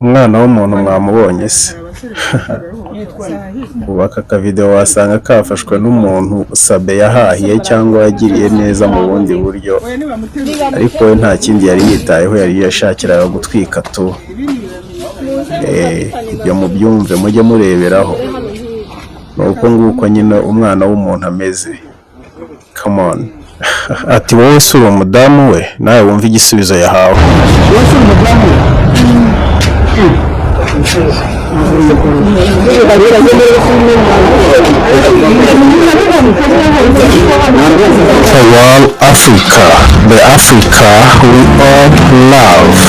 Umwana w'umuntu mwamubonye se? Ubu aka kavideo wasanga kafashwe n'umuntu Sabe yahahiye cyangwa yagiriye neza mu bundi buryo, ariko we nta kindi yari yitayeho, yari yashakiraga gutwika tu. Ibyo mubyumve, mujye mureberaho. Ni uko nguko nyine umwana w'umuntu ameze. Come on. Ati: "Wowe si uri umudamu we?" Nawe wumva igisubizo yahawe. Wowe si umudamu we? Tawal Africa, the Africa we all love.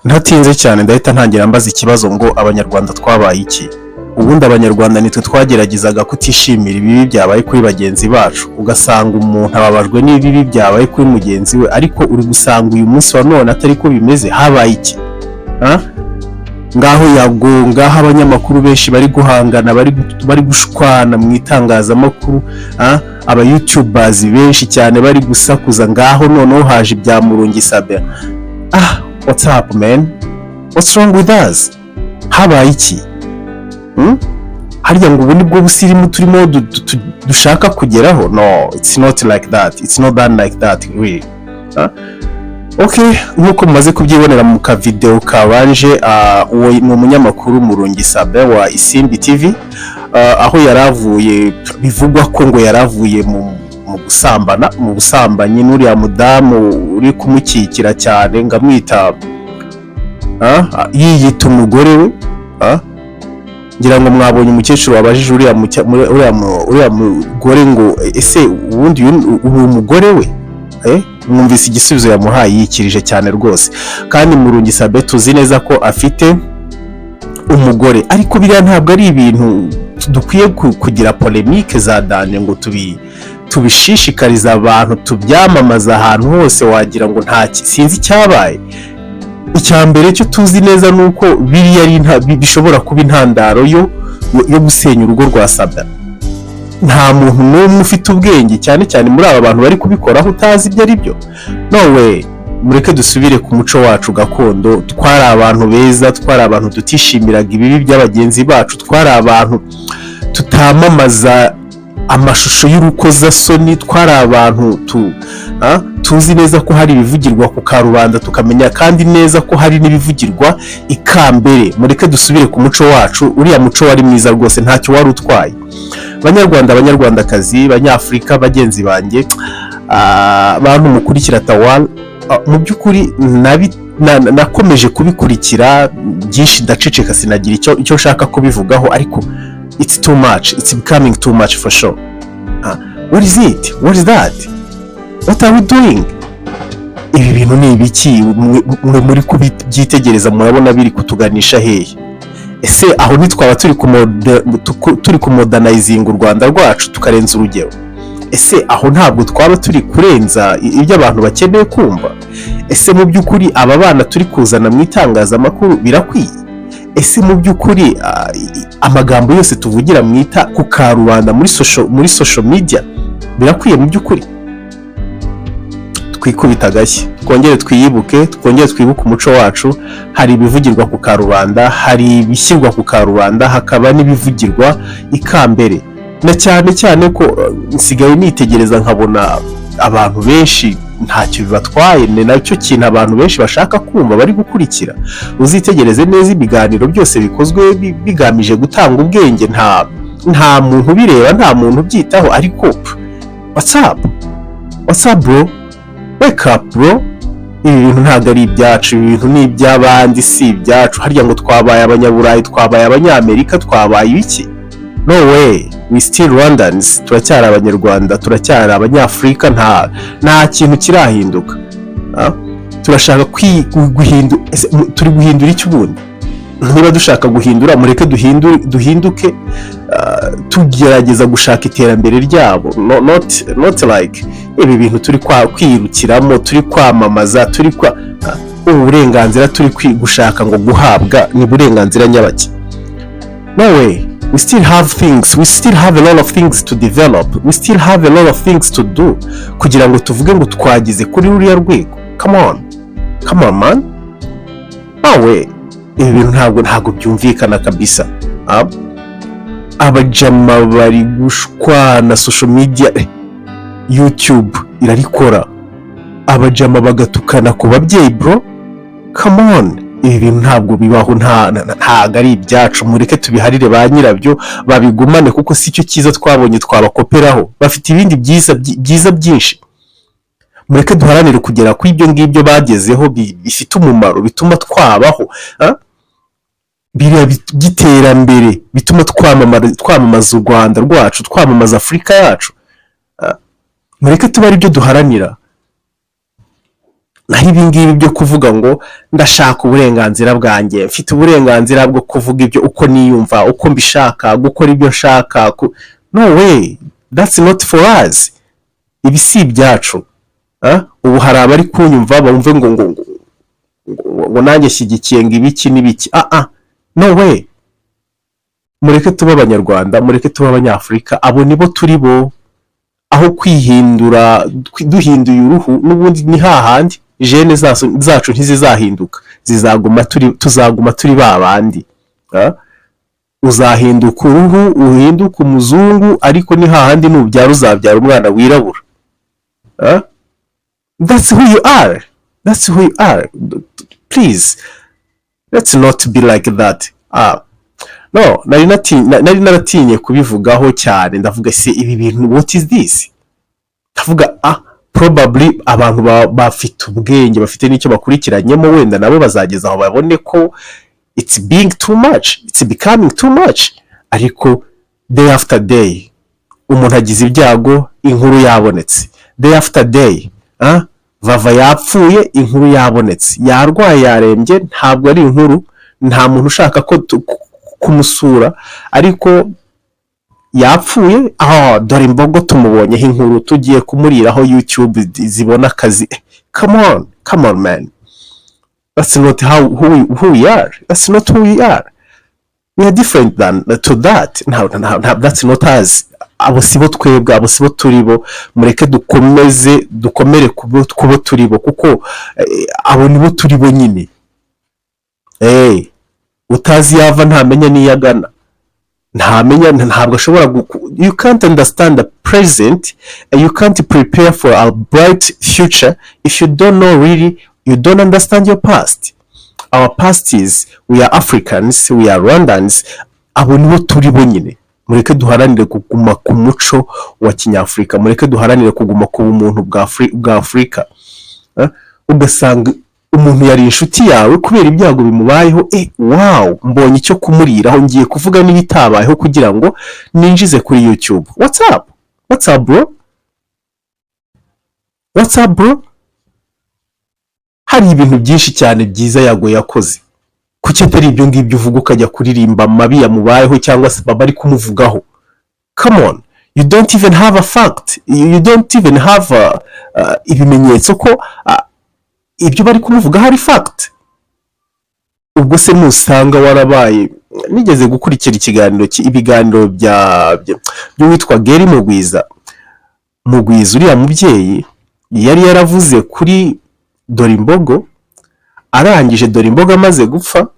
Ntatinze cyane, ndahita ntangira mbaza ikibazo ngo: Abanyarwanda twabaye iki? Ubundi Abanyarwanda nitwe twageragezaga kutishimira ibibi byabaye kuri bagenzi bacu, ugasanga umuntu ababajwe n'ibibi byabaye kuri mugenzi we, ariko uri gusanga uyu munsi wa none atari ko bimeze. Habaye iki? Ha? Ngaho Yago, ngaho abanyamakuru benshi bari guhangana, bari gushwana mu itangazamakuru, aba youtubers benshi cyane bari gusakuza, ngaho noneho haje ibya Murungi Sabe. Ah, what's up, man? What's wrong with us? Habaye iki? Harya ngo ubu nibwo busirimu turimo dushaka kugeraho? No, it's not like that, it's not done like that, really. Huh? Okay, nk'uko mumaze kubyibonera mu kavideo kabanje, uwo ni umunyamakuru Murungi Sabe wa Isimbi TV, aho yari avuye, bivugwa ko ngo yari avuye mu gusambana, mu busambanyi n'uriya mudamu uri kumukikira cyane ngo amwita, yiyita umugore we. Ngira ngo mwabonye umukecuru wabajije uriya mugore ngo: "Ese ubundi uyu uri umugore we?" Mwumvise igisubizo yamuhaye, yikirije cyane rwose. Kandi Murungi Sabe tuzi neza ko afite umugore, ariko biriya ntabwo ari ibintu dukwiye kugira polémique za danger ngo tubishishikarize abantu, tubyamamaza ahantu hose, wagira ngo nta sinzi icyabaye. Icya mbere cyo tuzi neza ni uko biriya ari bishobora kuba intandaro yo gusenya urugo rwa Sabin. Nta muntu n'umwe ufite ubwenge, cyane cyane muri aba bantu bari kubikoraho, utazi ibyo ari byo. No way. Mureke dusubire ku muco wacu gakondo. Twari abantu beza, twari abantu tutishimiraga ibibi by'abagenzi bacu, twari abantu tutamamaza amashusho y'urukozasoni, twari abantu tuzi neza ko hari ibivugirwa ku karubanda, tukamenya kandi neza ko hari n'ibivugirwa ikambere. Mureke dusubire ku muco wacu. Uriya muco wari mwiza rwose, ntacyo wari utwaye. Banyarwanda, Banyarwandakazi, Banyafurika bagenzi banjye, bantu mukurikira Tawal, mu by'ukuri nakomeje kubikurikira byinshi, ndaceceka, sinagira icyo nshaka kubivugaho, ariko it's too much, it's becoming too much for sure. What is it? What is that? What are we doing? Ibi bintu ni ibiki? Mwe muri kubyitegereza, murabona biri kutuganisha hehe? Ese aho ntitwaba turi kumodernizinga u Rwanda rwacu tukarenza urugero? Ese aho ntabwo twaba turi kurenza ibyo abantu bakeneye kumva? Ese mu by'ukuri aba bana turi kuzana mu itangazamakuru birakwiye? Ese mu by'ukuri amagambo yose tuvugira mu ita ku karubanda muri social media birakwiye mu by'ukuri? Twikubita agashyi, twongere twiyibuke, twongere twibuke umuco wacu. Hari ibivugirwa ku karubanda, hari ibishyirwa ku karubanda, hakaba n'ibivugirwa ikambere. Na cyane cyane ko nsigaye nitegereza nkabona abantu benshi ntacyo bibatwaye, ni nacyo kintu abantu benshi bashaka kumva, bari gukurikira. Uzitegereze neza ibiganiro byose bikozwe bigamije gutanga ubwenge, nta muntu ubireba, nta muntu ubyitaho. Ariko what's up? What's up, bro? Wake up, bro. Ibi bintu ntabwo ari ibyacu, ibi bintu ni iby'abandi, si ibyacu. Harya ngo twabaye Abanyaburayi, twabaye Abanyamerika, twabaye ibiki? No way, we still Rwandans. Turacyari Abanyarwanda, turacyari Abanyafurika, nta kintu kirahinduka. Turashaka guhindura, turi guhindura iki ubundi? Niba dushaka guhindura, mureke duhinduke, tugerageza gushaka iterambere ryabo. No, not like ibi bintu turi kwirukiramo, turi kwamamaza, turi kwa ubu burenganzira turi gushaka ngo guhabwa ni burenganzira nyabaki? No way. We still have things, we still have a lot of things to develop, we still have a lot of things to do kugira ngo tuvuge ngo twageze kuri ruriya rwego. Come on, come on, man. No way. Ibi bintu ntabwo byumvikana kabisa. Ah, abajama bari gushwana, social media, YouTube irarikora, abajama bagatukana ku babyeyi. Bro, come on, ibi bintu ntabwo bibaho, ntabwo ari ibyacu. Mureke tubiharire ba nyirabyo babigumane, kuko si cyo cyiza twabonye twabakoperaho. Bafite ibindi byiza byiza byinshi. Mureke duharanire kugera ku ibyo ngibyo bagezeho bifite umumaro, bituma twabaho, ah? Biriya by'iterambere bituma twamamaza u Rwanda rwacu, twamamaza Afurika yacu. Ah, mureke tube ari byo duharanira. Naho ibi ngibi byo kuvuga ngo ndashaka uburenganzira bwanjye, mfite uburenganzira bwo kuvuga ibyo uko niyumva, uko mbishaka, gukora ibyo nshaka, no way, that's not for us. Ibi si ibyacu. Ah, ubu hari abari kunyumva bumve ngo nanjye shyigikiye ngo ibiki n'ibiki. Ah ah, no way. Mureke tube Abanyarwanda, mureke tube Abanyafurika, abo nibo turi bo. Aho kwihindura, duhinduye uruhu, n'ubundi ni hahandi gene zacu ntizizahinduka, zizaguma turi tuzaguma turi ba bandi. Ah? Uzahinduka uruhu, uhinduke umuzungu, ariko ni hahandi nubyara uzabyara umwana wirabura. Ah? That's who you are, that's who you are. Please, let's not be like that. Ah no, nari naratinye kubivugaho cyane. Ndavuga se ibi bintu, what is this? Ndavuga, ah, probably abantu bafite ubwenge, bafite n'icyo bakurikiranyemo, wenda nabo bazageza aho babone ko it's being too much, it's becoming too much. Ariko day after day umuntu agize ibyago, inkuru yabonetse. Day after day, ah, Vava yapfuye, inkuru yabonetse. Yarwaye, yarembye, ntabwo ari inkuru. Nta muntu ushaka ko kumusura, ariko yapfuye. Ah, dore imbogo, tumubonyeho inkuru, tugiye kumuriraho YouTube zibona akazi. Come on, come on man, that's not who we are, that's not who we are. We are different than to that. No, that's not us. Abo sibo twebwe, abo sibo turi bo. Mureke dukomeze dukomere ku bo turi bo, kuko abo nibo turi bo nyine. Utazi yava ntamenya n'iyo agana, ntamenya, ntabwo ashobora you can't understand the present and you can't prepare for a bright future if you don't know really, you don't understand your past. Our past is we are Africans, we are Rwandans. Abo nibo turi bo nyine. Mureke duharanire kuguma ku muco wa kinyafurika, mureke duharanire kuguma ku bumuntu bwa Afurika. Eh, ugasanga umuntu yari inshuti yawe, kubera ibyago bimubayeho, wow, mbonye icyo kumuriraho, ngiye kuvuga n'ibitabayeho kugira ngo ninjize kuri YouTube. What's up? What's up, bro? What's up, bro? Hari ibintu byinshi cyane byiza Yago yakoze. Kuki atari ibyo ngibyo uvuga, ukajya kuririmba amabi yamubayeho cyangwa se baba ari kumuvugaho? Come on, you don't even have a fact, you don't even have ibimenyetso ko ibyo bari kumuvugaho ari fact. Ubwo se nusanga warabaye, nigeze gukurikira ikiganiro ibiganiro by'uwitwa Geri Mugwiza. Mugwiza, uriya mubyeyi yari yaravuze kuri Dore Imbogo. Arangije, Dore Imbogo amaze gupfa,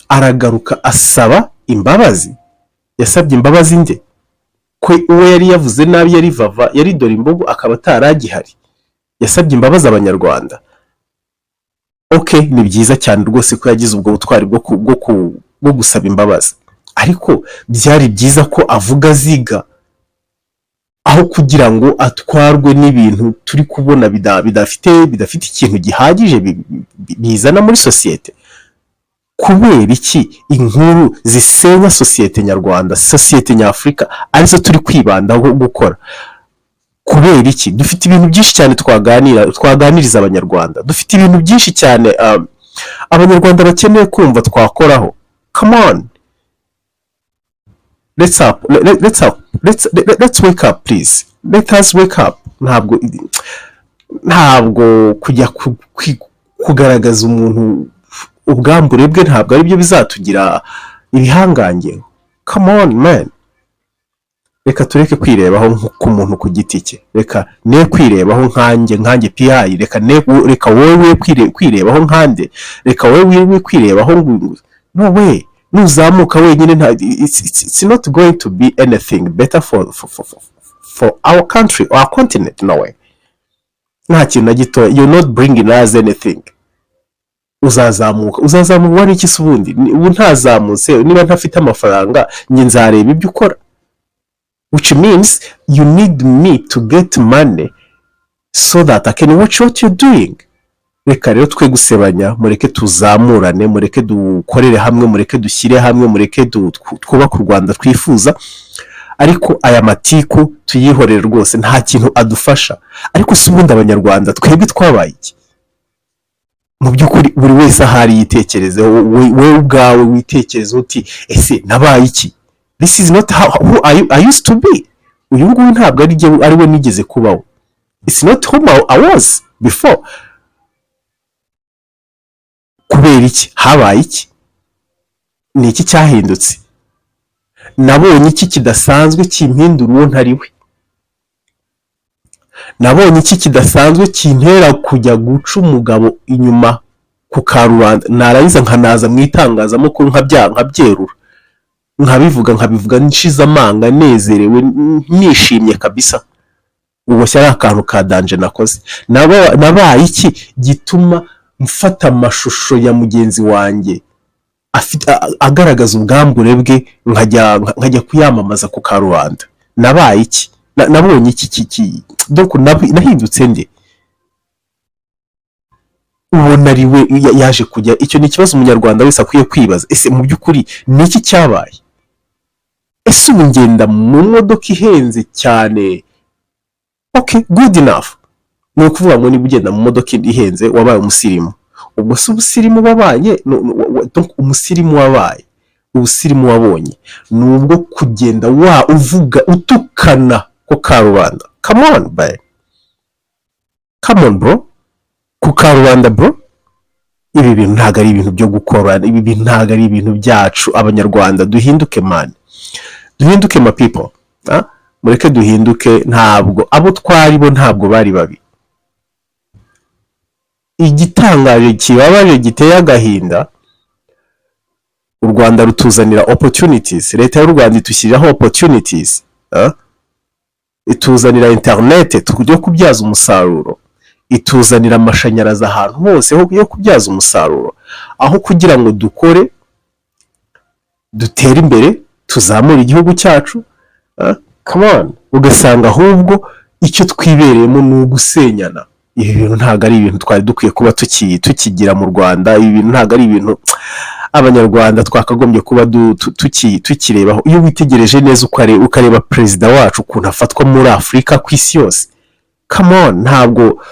aragaruka asaba imbabazi. Yasabye imbabazi nde, ko uwo yari yavuze nabi yari Vava, yari Dore Imbogo, akaba ataragihari? Yasabye imbabazi Abanyarwanda. Ok, ni byiza cyane rwose ko yagize ubwo butwari bwo gusaba imbabazi, ariko byari byiza ko avuga aziga, aho kugira ngo atwarwe n'ibintu turi kubona bidafite ikintu gihagije bizana muri sosiyete. Kubera iki inkuru zisenya sosiyete nyarwanda, sosiyete nyafurika, arizo turi kwibandaho gukora? Kubera iki? Dufite ibintu byinshi cyane twaganiriza Abanyarwanda, dufite ibintu byinshi cyane Abanyarwanda bakeneye kumva twakoraho. Come on, let's up, let's up, let's wake up, please, let us wake up. Ntabwo kujya kugaragaza umuntu ubwambure bwe ntabwo aribyo bizatugira ibihangange. Come on man. Reka tureke kwirebaho nk'umuntu ku giti cye. Reka ne kwirebaho nkanjye PI. Reka ne, reka wowe kwirebaho nkande, reka wowe wiwe kwirebaho ngo no way. Nuzamuka wenyine nta it's not going to be anything better for our country or our continent. No way, nta kintu na gito. You're not bringing us anything. Uzazamuka wari iki se ubundi? Ubu ntazamutse, niba ntafite amafaranga, njye nzareba ibyo ukora, which means you need me to get money so that I can watch what you're doing. Reka rero twe gusebanya, mureke tuzamurane, mureke dukorere hamwe, mureke dushyire hamwe, mureke twubake u Rwanda twifuza. Ariko aya matiku tuyihorere rwose, nta kintu adufasha. Ariko si ubundi Abanyarwanda twebwe twabaye iki mu by'ukuri? Buri wese ahari yitekerezeho, wowe ubwawe witekereze uti: "Ese nabaye iki? This is not who I used to be. Uyu nguyu ntabwo ari jye, ari we nigeze kubaho. It's not whom I was before." Kubera iki? Habaye iki? Ni iki cyahindutse? Nabonye iki kidasanzwe kimpindura uwo ntari we? Nabonye iki kidasanzwe kintera kujya guca umugabo inyuma ku karubanda, narangiza nkanaza mu itangazamakuru nkabyerura, nkabivuga nshize amanga, nezerewe, nishimye kabisa? Uboshye ari akantu ka danger nakoze. Nabaye iki gituma mfata amashusho ya mugenzi wanjye agaragaza ubwambure bwe, nkajya kuyamamaza ku karubanda? Nabaye iki? Nabonye iki donc nahindutse nde? Ubona ari we yaje kujya. Icyo ni ikibazo Umunyarwanda wese akwiye kwibaza: ese mu by'ukuri ni iki cyabaye? Ese ubu ngenda mu modoka ihenze cyane? Okay, good enough. Ni ukuvuga ngo niba ugenda mu modoka ihenze wabaye umusirimu. Ubwo se ubusirimu wabaye donc umusirimu wabaye, ubusirimu wabonye ni ubwo kugenda wa uvuga, utukana ku karubanda? Come on bae, come on bro, ku karubanda bro. Ibi bintu ntabwo ari ibintu byo gukora, ibi bintu ntabwo ari ibintu byacu. Abanyarwanda duhinduke man, duhinduke ma people. Ah? Mureke duhinduke. Ntabwo abo twari bo ntabwo bari babi. Igitangaje, kibabaje, giteye agahinda, u Rwanda rutuzanira opportunities, Leta y'u Rwanda itushyiriraho opportunities, ah? Ituzanira internet yo kubyaza umusaruro, ituzanira amashanyarazi ahantu hose yo kubyaza umusaruro. Aho kugira ngo dukore, dutere imbere, tuzamure igihugu cyacu, ah, come on, ugasanga ahubwo icyo twibereyemo ni ugusenyana. Ibi bintu ntabwo ari ibintu twari dukwiye kuba tukigira mu Rwanda. Ibi bintu ntabwo ari ibintu Abanyarwanda twakagombye kuba tukirebaho. Iyo witegereje neza, ukareba perezida wacu ukuntu afatwa muri Afurika, ku isi yose, come on, ntabwo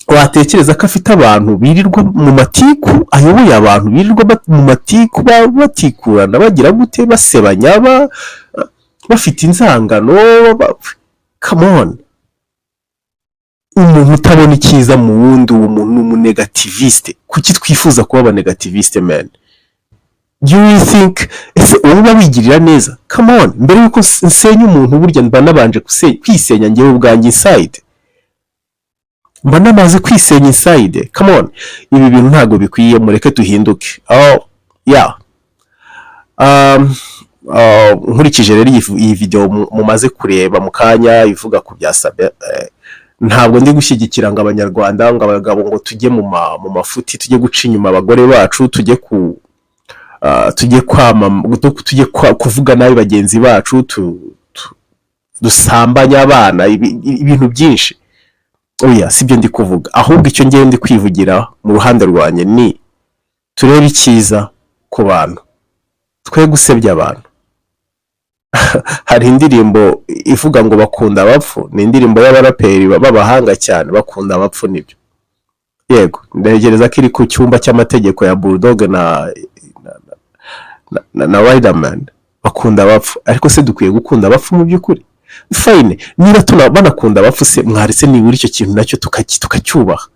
watekereza ko afite abantu birirwa mu matiku, ayoboye abantu birirwa mu matiku, batikurana, bagira gute, basebanya, bafite inzangano. Come on, umuntu utabona icyiza mu wundi, uwo muntu ni umunégativiste. Kuki twifuza kuba abanégativiste man? Do you think, ese wowe uba wigirira neza? Come on, mbere yuko nsenya umuntu, burya mba nabanje kwisenya njyewe ubwanjye inside, mba namaze kwisenya inside. Come on, ibi bintu ntabwo bikwiye, mureke duhinduke. Oh yeah. Nkurikije rero iyi video mumaze kureba mu kanya ivuga ku bya Sabe, ntabwo ndi gushyigikira ngo Abanyarwanda, ngo abagabo, ngo tujye mu mafuti, tujye guca inyuma abagore bacu, tujye tujye kuvuga nabi bagenzi bacu, dusambanye abana, ibintu byinshi. Oya, sibyo ndi kuvuga. Ahubwo icyo ngewe ndi kwivugira mu ruhande rwanjye ni turebe icyiza ku bantu, twe gusebya abantu. Hari indirimbo ivuga ngo "Bakunda abapfu", ni indirimbo y'abaraperi b'abahanga cyane. Bakunda abapfu nibyo, yego. Ntekereza ko iri ku cyumba cy'amategeko ya Bulldog na Riderman. Bakunda abapfu, ariko se dukwiye gukunda abapfu mu by'ukuri? Fine, niba banakunda abapfu se, mwaretse nibura icyo kintu nacyo tukacyubaha?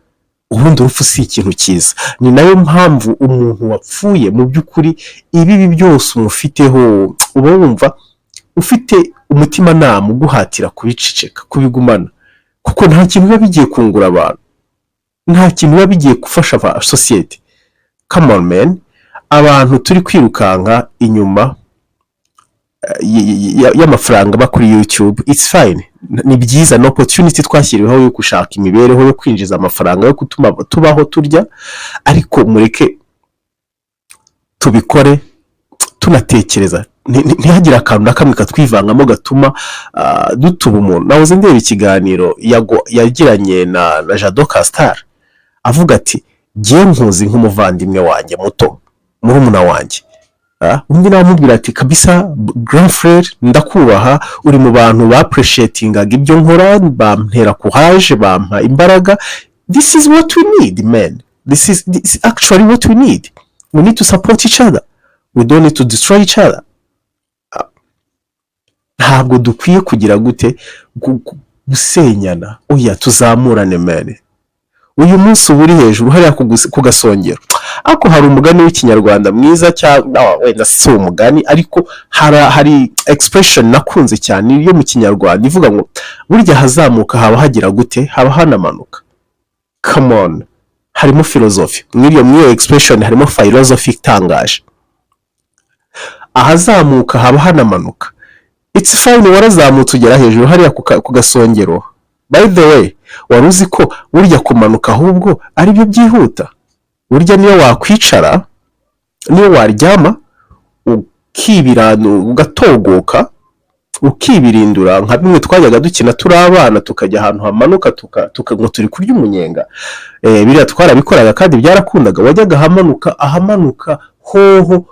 Ubundi urupfu si ikintu cyiza. Ni nayo mpamvu umuntu wapfuye mu by'ukuri ibibi byose umufiteho uba wumva Ufite umutimanama uguhatira kubiceceka, kubigumana, kuko nta kintu biba bigiye kungura abantu, nta kintu biba bigiye gufasha sosiyete. Come on, man. Abantu turi kwirukanka inyuma y'amafaranga aba kuri YouTube, it's fine, ni byiza, ni opportunity twashyiriweho yo gushaka imibereho, yo kwinjiza amafaranga yo gutuma tubaho turya, ariko mureke tubikore tunatekereza. Ntihagire akantu na kamwe katwivangamo gatuma dutuba umuntu. Nahoze ndeba ikiganiro Yago yagiranye na Jado Castar, avuga ati: "Jye nkuzi nk'umuvandimwe wanjye muto, murumuna wanjye." Undi nawe amubwira ati: "Kabisa, grand frère, ndakubaha, uri mu bantu ba appreciatingaga ibyo nkora, bantera courage, bampa imbaraga." This is what we need, man. This is actually what we need. We need to support each other, we don't need to destroy each other. Ntabwo dukwiye kugira gute, gusenyana. Oya, tuzamurane, man. Uyu munsi uba uri hejuru hariya ku gasongero, ariko hari umugani w'Ikinyarwanda mwiza, cyangwa wenda si umugani, ariko hari expression nakunze cyane yo mu Kinyarwanda ivuga ngo: "Burya ahazamuka haba hagira gute? Haba hanamanuka." Come on, harimo philosophy muri iyo expression, harimo philosophy itangaje. Ahazamuka haba hanamanuka. It's fine, warazamutse ugera hejuru hariya ku gasongero. By the way, wari uzi ko burya kumanuka ahubwo ari byo byihuta? Burya niyo wakwicara, niyo waryama, ukibiranu, ugatogoka, ukibirindura, nka bimwe twajyaga dukina turi abana, tukajya ahantu hamanuka, ngo turi kurya umunyenga. Biriya twarabikoraga kandi byarakundaga. Wajyaga ahamanuka, ahamanuka hoho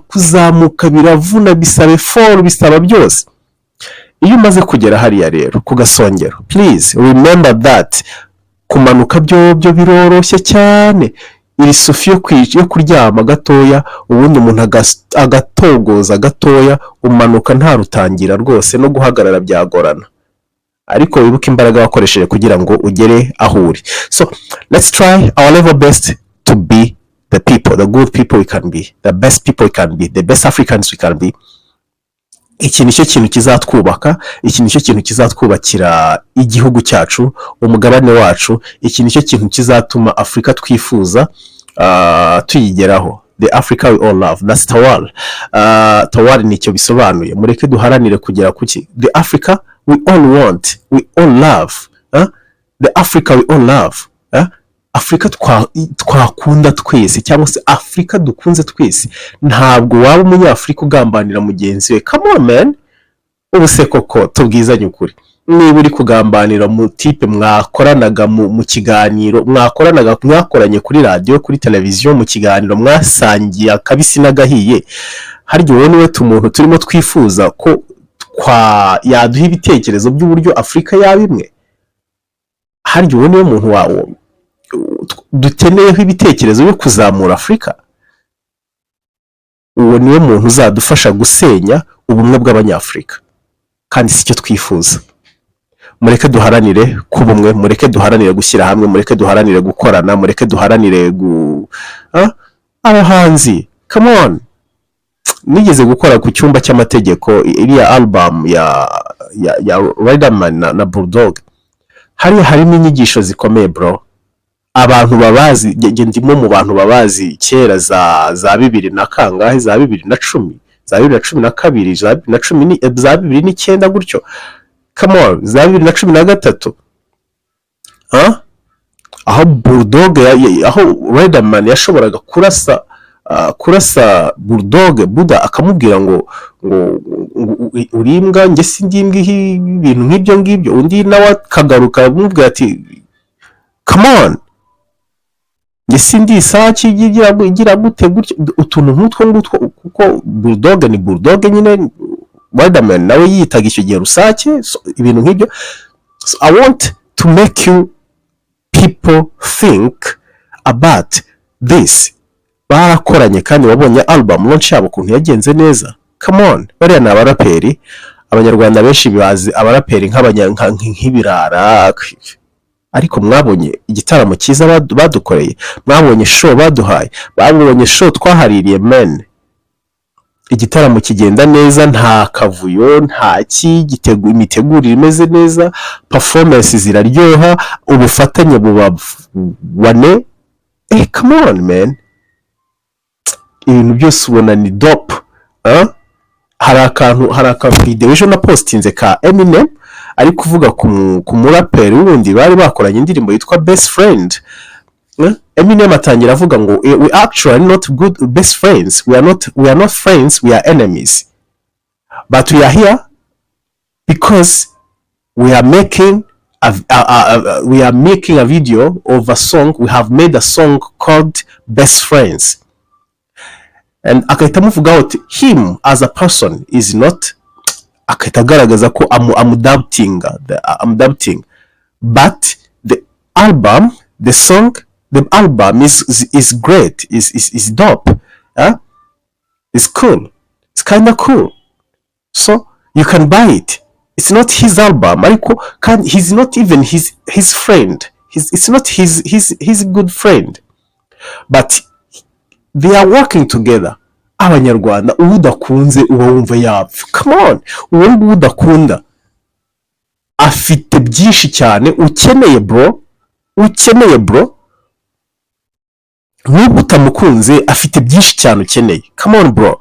kuzamuka biravuna, bisaba effort, bisaba byose. Iyo umaze kugera hariya rero ku gasongero, please remember that kumanuka byo byo biroroshye cyane. Iri sufi yo kuryama gatoya, ubundi umuntu agatogoza gatoya, umanuka nta rutangira rwose, no guhagarara byagorana, ariko wibuke imbaraga wakoresheje kugira ngo ugere aho uri. So let's try our level best to be the people, the good people we can be, the best people we can be, the best Africans we can be. Iki ni cyo kintu kizatwubaka, iki ni cyo kintu kizatwubakira igihugu cyacu, umugabane wacu. Iki ni cyo kintu kizatuma Afurika twifuza tuyigeraho, the Africa we all love. That's Tawal. Tawal nicyo bisobanuye. Mureke duharanire kugera kuki the Africa we all want, we all love, huh? The Africa we all love, huh? Afurika twakunda twese, cyangwa se Afurika dukunze twese. Ntabwo waba Umunyafurika ugambanira mugenzi we. Come on, man. Ubu se koko, tubwizanye ukuri, niba uri kugambanira mu type mwakoranaga mu kiganiro, mwakoranaga, mwakoranye kuri radiyo, kuri televiziyo, mu kiganiro mwasangiye akabisi n'agahiye, harya uwo niwe tumuntu turimo twifuza ko yaduha ibitekerezo by'uburyo Afurika yaba imwe? Harya uwo niwe muntu wawo dukeneyeho ibitekerezo byo kuzamura Afurika? Uwo niwe muntu uzadufasha gusenya ubumwe bw'Abanyafurika, kandi si cyo twifuza. Mureke duharanire kuba umwe, mureke duharanire gushyira hamwe, mureke duharanire gukorana, mureke duharanire gu Ah? Abahanzi, come on. Nigeze gukora ku Cyumba cy'Amategeko, iriya album ya Riderman na Bulldog. Hariya harimo inyigisho zikomeye, bro. Abantu babazi, njye ndimo mu bantu babazi kera, za bibiri na kangahe, za 2010, za 2012, za bibiri na cumi za 2009 gutyo, come on, za 2013. Huh? Aho Bulldog aho Riderman yashoboraga kurasa Bulldog Buda, akamubwira ngo "Uri imbwa, njye sindi imbwa", ibintu nk'ibyo ngibyo. Undi nawe akagaruka amubwira ati: "Come on, njye sindi isake igira gute gutya", utuntu nk'utwo ngutwo, kuko Bulldog ni Bulldog nyine, Riderman nawe yitaga icyo gihe rusake. So, ibintu nk'ibyo. So I want to make you people think about this. Barakoranye kandi wabonye album launch yabo ukuntu yagenze neza. Come on, bariya ni abaraperi. Abanyarwanda benshi bazi abaraperi nk'ibirara, ariko mwabonye igitaramo cyiza badukoreye, mwabonye show baduhaye, babonye show twahaririye, men. Igitaramo kigenda neza, nta kavuyo, nta ki imitegurire imeze neza, performance ziraryoha, ubufatanye buba wane. Come on man, ibintu byose ubona ni dope, ah? Hari aka video ejo na postinze ka Eminem ari kuvuga ku muraperi wundi bari bakoranye indirimbo yitwa Best Friend. Eminem atangira avuga ngo "We actually not good best friends, we are not friends, we are enemies, but we are here because we are making a video of a song. We have made a song called Best Friends." And agahita amuvugaho ati him as a person is not, agahita agaragaza ko amu doubting, but the album, the song, the album is great, is dope, huh? It's cool, it's kinda cool, so you can buy it. It's not his album, ariko kandi he's not even his friend. It's not his good friend, but they are working together. Abanyarwanda, uwo udakunze uba wumva yapfa. Come on, uwo nguwo udakunda afite byinshi cyane ukeneye bro, ukeneye bro. Nubwo utamukunze, afite byinshi cyane ukeneye. Come on bro,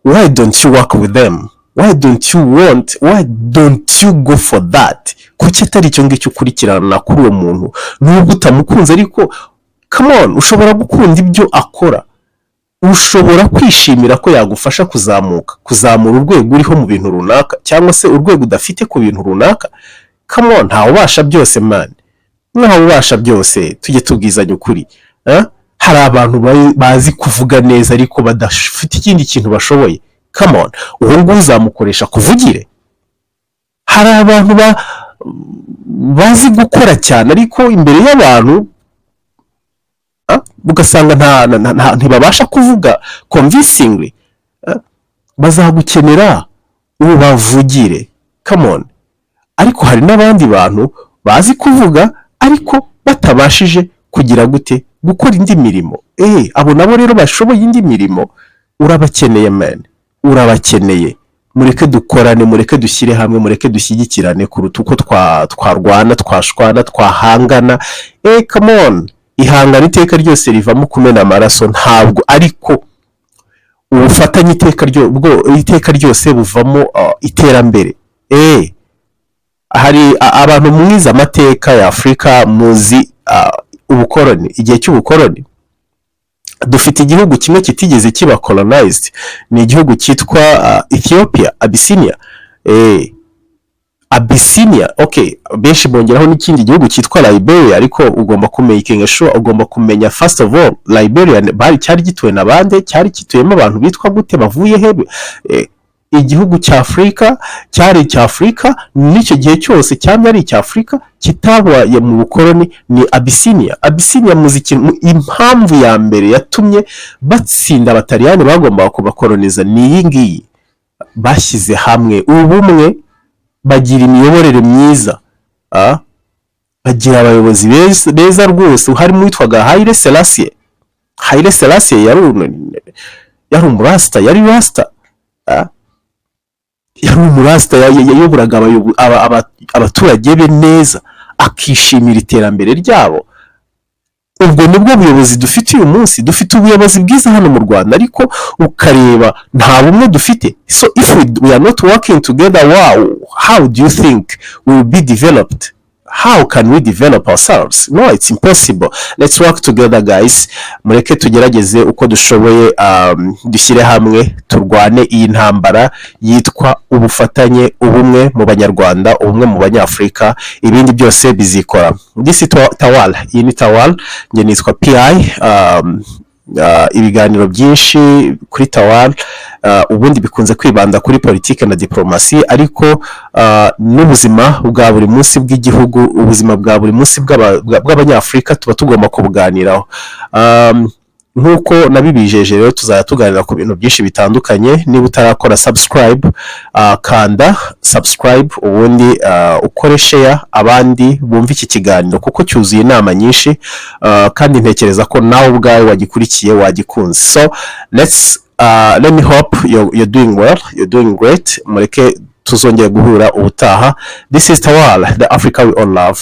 why don't you work with them? Why don't you want, why don't you go for that? Kuki atari icyo ngicyo ukurikirana kuri uwo muntu nubwo utamukunze? Ariko come on, ushobora gukunda ibyo akora, ushobora kwishimira ko yagufasha kuzamuka, kuzamura urwego uriho mu bintu runaka, cyangwa se urwego udafite ku bintu runaka. Come on, ntawe ubasha byose man, ntawe ubasha byose, tujye tubwizanya ukuri, eh? Hari abantu bazi kuvuga neza ariko badafite ikindi kintu bashoboye. Come on, uwo nguwo uzamukoresha kuvugire. Hari abantu bazi gukora cyane ariko imbere y'abantu ugasanga ntibabasha kuvuga convincingly. Bazagukenera ubavugire. Come on. Ariko hari n'abandi bantu bazi kuvuga ariko batabashije kugira gute, gukora indi mirimo. Abo nabo rero bashoboye indi mirimo urabakeneye man, urabakeneye. Mureke dukorane, mureke dushyire hamwe, mureke dushyigikirane kuruta uko twarwana, twashwana, twahangana. Come on, ihangana iteka ryose rivamo kumena amaraso, ntabwo, ariko ubufatanye iteka ryose buvamo iterambere. Hari abantu mwize amateka ya Afurika, muzi ubukoroni, igihe cy'ubukoroni. Dufite igihugu kimwe kitigeze kiba colonized, ni igihugu cyitwa Ethiopia, Abyssinia. Abyssinia, okay, benshi bongeraho n'ikindi gihugu cyitwa Liberia, ariko ugomba kumakinga sure, ugomba kumenya first of all Liberia bari cyari gituwe na bande, cyari gituyemo abantu bitwa gute, bavuye he? Igihugu cya Afurika cyari icya Afurika n'icyo gihe cyose cyamye ari icya Afurika kitabaye mu bukoroni ni Abyssinia. Abyssinia, muzi ikintu, impamvu ya mbere yatumye batsinda Abataliyani bagombaga kubakoroniza ni iyi ngiyi: bashyize hamwe, ubumwe, bagira imiyoborere myiza, bagira abayobozi beza, beza rwose, harimo uwitwaga Haile Selassie. Haile Selassie yari umurasita, yari rasita, yari umurasita, yayoboraga abaturage be neza, akishimira iterambere ryabo. Ubwo nibwo buyobozi dufite uyu munsi. Dufite ubuyobozi bwiza hano mu Rwanda, ariko ukareba nta bumwe dufite. So if we are not working together, wow, how do you think we will be developed? How can we develop ourselves? No, it's impossible. Let's work together guys. Mureke tugerageze uko dushoboye, dushyire hamwe, turwane iyi ntambara yitwa ubufatanye, ubumwe mu Banyarwanda, ubumwe mu Banyafurika, ibindi byose bizikora. This is Tawal, iyi ni Tawal, njye nitwa PI. Ibiganiro byinshi kuri Tawal ubundi bikunze kwibanda kuri politiki na diplomasi, ariko n'ubuzima bwa buri munsi bw'igihugu, ubuzima bwa buri munsi bw'Abanyafurika tuba tugomba kubuganiraho. Nk'uko nabibijeje rero, tuzajya tuganira ku bintu byinshi bitandukanye. Niba utarakora subscribe, kanda subscribe, ubundi ukore share, abandi bumve iki kiganiro, kuko cyuzuye inama nyinshi, kandi ntekereza ko nawe ubwawe wagikurikiye wagikunze. So let me hope you're doing well, you're doing great. Mureke tuzongere guhura ubutaha. This is Tawala, the Africa we all love.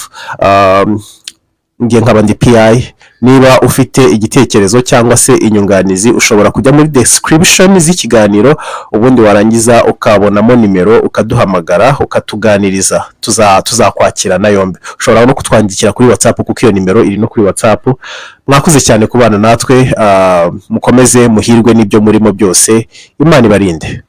Ngiye nkaba ndi PI. Niba ufite igitekerezo cyangwa se inyunganizi, ushobora kujya muri description z'ikiganiro, ubundi warangiza ukabonamo nimero, ukaduhamagara, ukatuganiriza, tuzakwakira na yombi. Ushobora no kutwandikira kuri WhatsApp, kuko iyo nimero iri no kuri WhatsApp. Mwakoze cyane kubana natwe. Mukomeze muhirwe n'ibyo murimo byose. Imana ibarinde.